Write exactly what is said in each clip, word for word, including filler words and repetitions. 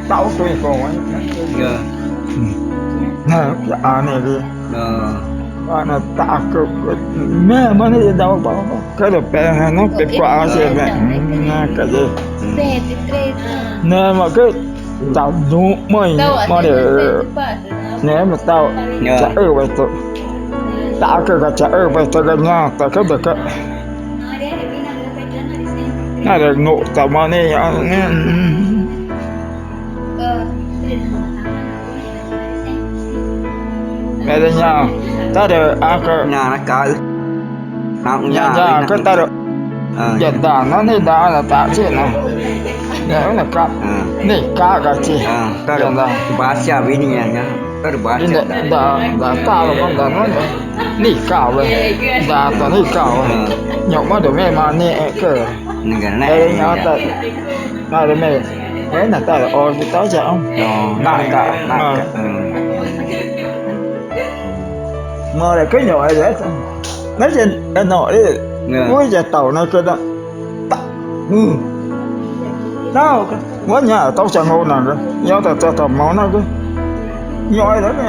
Tau tui ko. Nga. Na, ya ane ri. Ana ta ke. Me mane ya dau ba. Ka da pe na no pe kua se me. Na ka ye. Na ma ke. Ta du mo i mo de. Ne ma tau. Cha u ba to. Ta ke ka cha u ba to ga na ta ke da ka. Na de no ta mane ya ne. Mẹ de nya ta de a ke. Nya na ka. Nya nya ke ta de. Ya da na ni da na ta chi na. Ya na ka. Ni ka ka chi. Ta de. Ba sia wi ni nya nya. Ta de ba sia da. Da ta lo ma da na da. Ni ka we. Da ta ni ka we. Nyo ma de me ma ni e ke. Ni ga na. E nya ta. Na de me. E na ta o ta cha. No, na ka na ka. Ngore ke nyo e. Na che no e. Ui ya tau na ke da. Ta. Tau ke. Wa nya tau cha ngo na ke. Yo ta ta ta mo na ke. Nyo e da ke.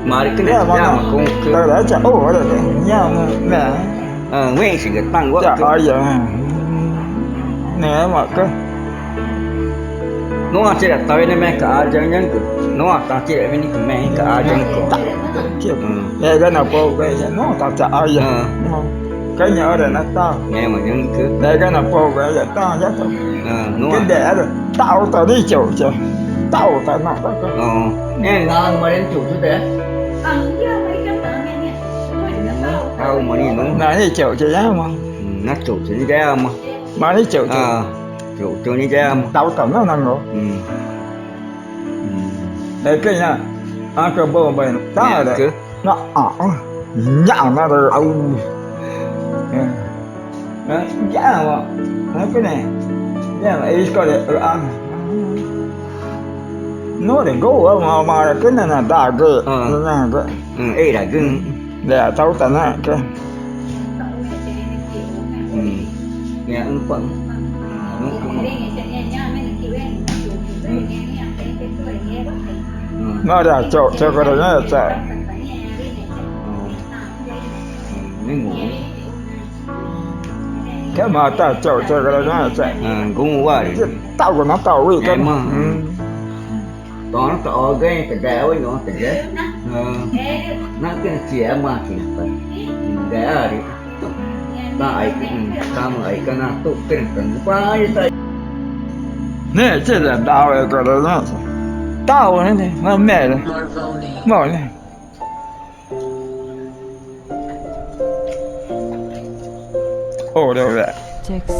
Mari ke ya ma na. Ta da cha o da ke. Nya me. Wen si ke tang wa. Cha a ya. Ne ma ke. No a chira ta wene me ka a jang jang ku. No a ta chira wene ku me ka a jang ku. Ta. Ki. Ya ga na po ga ya no ta ta a ya. Ka nya ora na ta. Ne ma jang ku. Ya ga na po ga ya ta ya ta. No. Ke de a ta o ta ni cho cho. Ta o ta na ta ka. No. Ne na ma ren chu chu de. Au ma ni no. Na ni cho cho ya ma. Na cho cho ni de ma. Ma ni cho cho. Rượu tôi ní dám. Tau tau nó năng rồi. Để cái nha. Ăn cái bơ bơ. Tao để. Nó ở. Nhạo nó rồi. Au. Nó giá mà. Nó cái này. Giá mà ít có để ăn. Nó để gấu mà mà cái này là đa cái. Nó là cái. Ê là cái. Để tao tao nó cái. Nya mpang. Nó ra chậu cho cái đó nó chạy. Cái mà ta chậu cho cái đó nó chạy. Cũng qua. Tao của nó tao với cái mà. Tona ta oge ta gawa no ta ge. Na ke chia ma ki ta. Gawa ri. Ta ai ke ta ma ai ka na tu ke ta pa ai ta. Ne che da da we ko da na. Ta we ne ma me. Mo ne. Ore ore.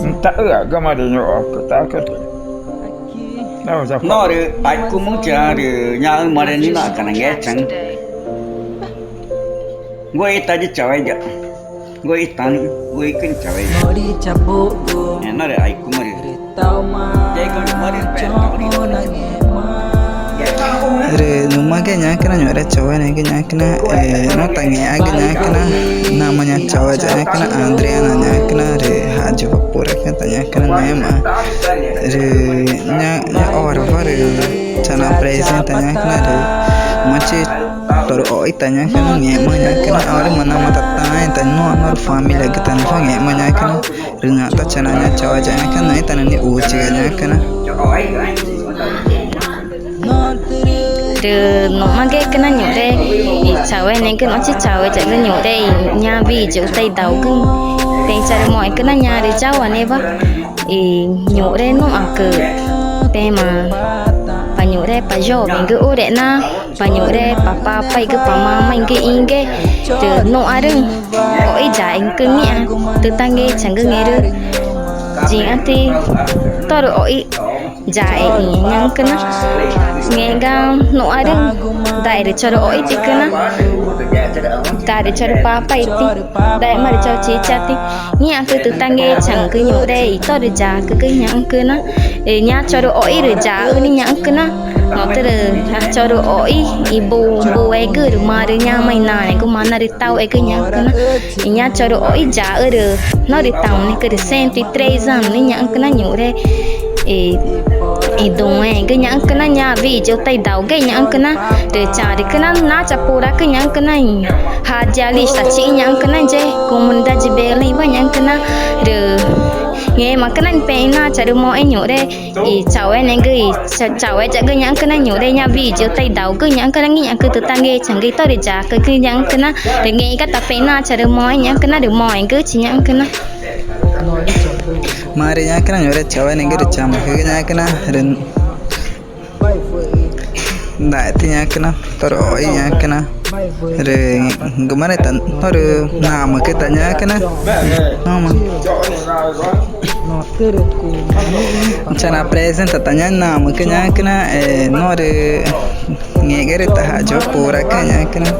Ntaxü̃ ga ma rü ñuxãcü ta ke. Norü aicumu cha rü ñaxü̃ma rü nixĩ naxca̱x nangechaü̃. Ngúexü̃ ta ya chaueya̱x. Ngúexü̃ ta nixĩ, ngúexü̃ ta ya chaueya̱x. Norü aicumu rü. Rü numagü ñacüna ñuxre chaueneẽgü ñacüna, e, no tangẽxmagü ñacüna, namaã ñaã chaueya̱x ñacüna, Adriana ñacüna, rü jaxyupa puracüna ta ñacüna ngẽma. Rü ñaã, ñaã orawa rü chana presente ñacüna rü machi tórü o̱xi ta ñacüna ngẽma ñacüna, aurüma namaã tá taãẽ ta nuã norü famíliagü ta nuã ngẽma ñacüna. Rü ñaã tá chana ñaã chaueya̱x ñacüna, nüxü̃ tá nüxü̃ nixuchiga ñacüna. Rü numagücüna ñuxre i chaueneẽgü, nuã chi chaueya̱xgü ñuxre i ñaã wüxi yixu tá idaugüxü̃. Pexü̃ charü moxẽcüna ñaã rü yauanewa i ñuxre nuxãcü pema pa ñuxre pa jovemgü urexna. Pa ñuxre pa papaigü pa mamaigü ixĩgü rü nuxãrüxü̃ o̱xi yaexü̃cü ngĩxã tütangechaü̃gü ngẽrü yixãtü tórü o̱xi yae̱x i ñaxü̃cüna. Ngẽxguma nuxãrüxü̃ dae rü chorü o̱xitücüna, dae rü chorü papaitü, dae marü chorü chichati ngĩxãcü tütangechaü̃gü ñuxre i tórü yacügü ñaxü̃cüna. Rü ñaã chorü o̱xi rü yaxü̃ nixĩ ñaxü̃cüna. Notürü ñaã chorü o̱xi i bu, buegü rü marü ñoma i naãnegumaã narütauegü ñaxü̃cüna. I ñaã chorü o̱xi yaxü̃ rü norü taunecü rü cento e três anos nixĩ ñaxü̃cüna ñuxre. i, i duü̃xẽgü ñaxü̃cüna, ñaã wüxi yutari idaugu ñaxü̃cüna, rü charücüna nacha puracü ñaxü̃cüna i radialista chixĩ ñaxü̃cüna, yexé comunidade Belémwa ñaxü̃cüna, rü ngẽmaãcüna pexü̃ nachaarü moxẽ ñuxre i chaueneẽgü i chaueyagü ñaxü̃cüna ñuxre ñaã wüxi yutari idaugu ñaxü̃cüna, ngĩxãcü tütangechaü̃gü i tórü yacügü ñaxü̃cüna, rü ngẽxguma tá pexü̃ nachaarü moxẽ ñaxü̃cüna rü moxẽgüxü̃chi ñaxü̃cüna. Marü ñaxü̃cüna ñuxre chaueneẽgü rü chamücügü ñaxü̃cüna rü daetü ñaxü̃cüna tórü o̱xi ñaxü̃cüna, rü ngẽxguma rü ta norü namücü ta ñaxü̃cüna. Noma, chana presenta ta ñaã namücü ñaxü̃cüna, norü ngẽxguma rü ta yayu puracü ñaxü̃cüna.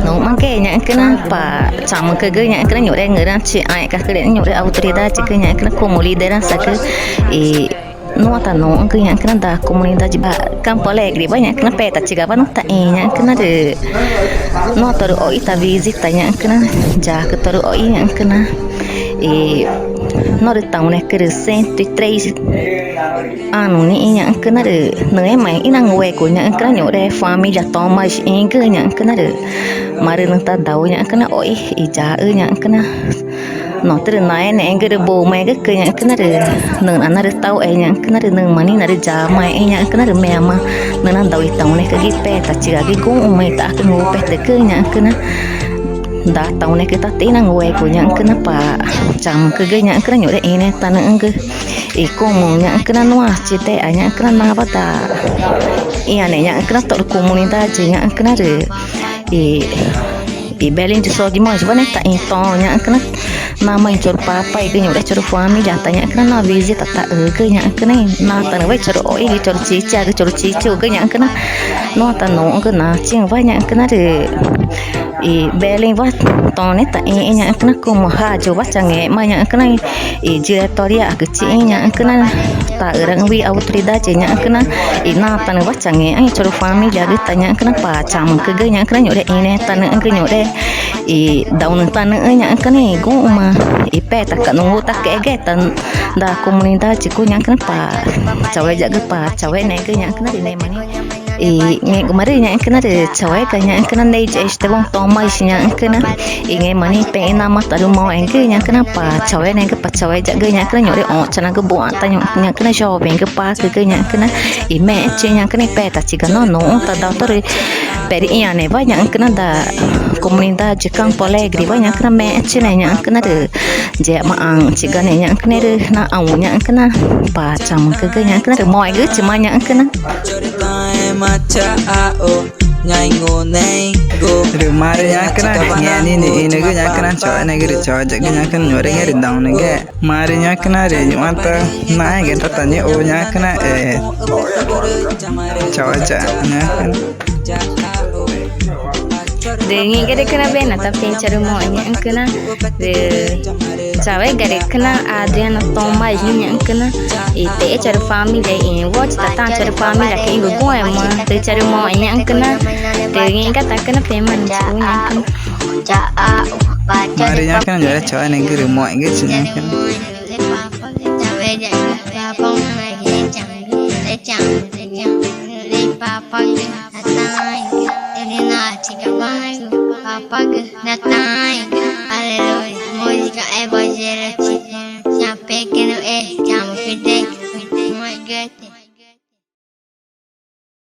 Numagü ñaxü̃cüna pa chamücügü ñaxü̃cüna ñuxre ngürüãchi ãẽ̱xgacü rü ñuxre autoridadegü ñaxü̃cüna como liderançagü i nuã ta nuxü̃gü ñaxü̃cüna da comunidade Campo Alegrewa ñaxü̃cüna petachigawa nua ta ĩxü̃ ñaxü̃cüna rü nuã tórü o̱xi ta visita ñaxü̃cüna, yacü tórü o̱xi ñaxü̃cüna i norü taunecü rü cento e três anos nixĩ ñaxü̃cüna rü nüxema ínanguegu ñaxü̃cüna ñuxre família tomaxü̃gü ñaxü̃cüna rü marü nüxü̃ tadau ñaxü̃cüna o̱xi i yaxü ñaxü̃cüna. Notürü naenexẽgü rü bumaẽgücü ñaxü̃cüna rü nüxna narü tauxe ñaxü̃cüna rü nüma nixĩ narü yamaexü̃ ñaxü̃cüna rü meãma nüxü̃ nadau i taunecügü i petachigagü i guxü̃ma i ṯacü ngupetücü ñaxü̃cüna. Da taunecü tá ínanguegu ñaxü̃cüna pa chamücügü ñaxü̃cüna ñuxre ĩnüẽtanüxü̃gü i como ñaxü̃cüna nuã chidexa ñaxü̃cüna nawa da ĩãne ñaxü̃cüna tórü comunidade ñaxü̃cüna rü i i Belém do Sul de Mogi wa ne ta ĩtoxü̃ ñaxü̃cüna. Namaã i chorü papaegü ñuxre chorü família ta ñaxü̃cüna na visita taxügü ñaxü̃cüna i natanüwa i chorü o̱xigü chorü chichiagü chorü chichugü ñaxü̃cüna. Nuã ta nuxü̃gü nachiü̃wa ñaxü̃cüna rü i Belémwa tone ta ĩxü̃ ñaxü̃cüna como jayuwa changẽxma ñaxü̃cüna i diretoria chixĩ ñaxü̃cüna, taxüraxü̃ wüxi autoridade ñaxü̃cüna i natanüwa changẽxü̃ i chorü famíliagü ta ñaxü̃cüna pa chamücügü ñaxü̃cüna ñuxre ĩnüẽtanüxü̃gü ñuxre i daunütanüxü̃ ñaxü̃cüna i guxü̃ma i petaca̱x nungutaque̱xegüxe ta da comunidade cuxü̃ ñaxü̃cüna pa chaueyagü pa chaueneẽgü ñaxü̃cüna rü ngẽma nixĩ i ngẽxgumarüü̃ ñaxü̃cüna rü chauega ñaxü̃cüna neiyaexü̃ taguma tomaxü̃chi ñaxü̃cüna i ngẽma nixĩ pexü̃ namaã tarümoxẽgü ñaxü̃cüna pa chaueneẽgü pa chaueyagü ñaxü̃cüna ñuxre oxchanagü buxü̃ ta ñaxü̃cüna jovemgü pacügü ñaxü̃cüna i mexẽchi ñaxü̃cüna i petachiga nuã nuxü̃ tadau tórü perü ĩãnewa ñaxü̃cüna da comunidade Campo Alegrewa ñaxü̃cüna mexẽchine ñaxü̃cüna rü yema ãxü̃chiga ne ñaxü̃cüna rü naxãũxü̃ ñaxü̃cüna pa chamücügü ñaxü̃cüna rü moxẽgüchima ñaxü̃cüna. Rü marü ñaxü̃cüna ngẽma nixĩ nixĩnügü ñaxü̃cüna chaueneẽgü rü chaueyagü ñaxü̃cüna ñuxre ngẽma rü daunügüxe. Marü ñaxü̃cüna rü ñu̱xma tá naxẽgü tá ta ñuxũ ñaxü̃cüna, e, chaueyaxü̃ ñaxü̃cüna. Rü ngẽxguma rü cüna wena tá pexü̃ charümoxẽ ñaxü̃cüna rü chauegarü cüna Adriana Tomaxü̃ ñaxü̃cüna i texé charü familia i wotchi tá ta charü familia cüna i guxü̃ma rü charümoxẽ ñaxü̃cüna. Rü ngẽxguma tá cüna pemaã nixĩ ñaxü̃cüna. Marü ñaxü̃cüna ñuxre chaueneẽgü rü moxẽgüchi ñaxü̃cüna. Papagü nataãẽgü, aleluya, música evangelho, chama pequeno, e chama fidei, moxẽgüxe.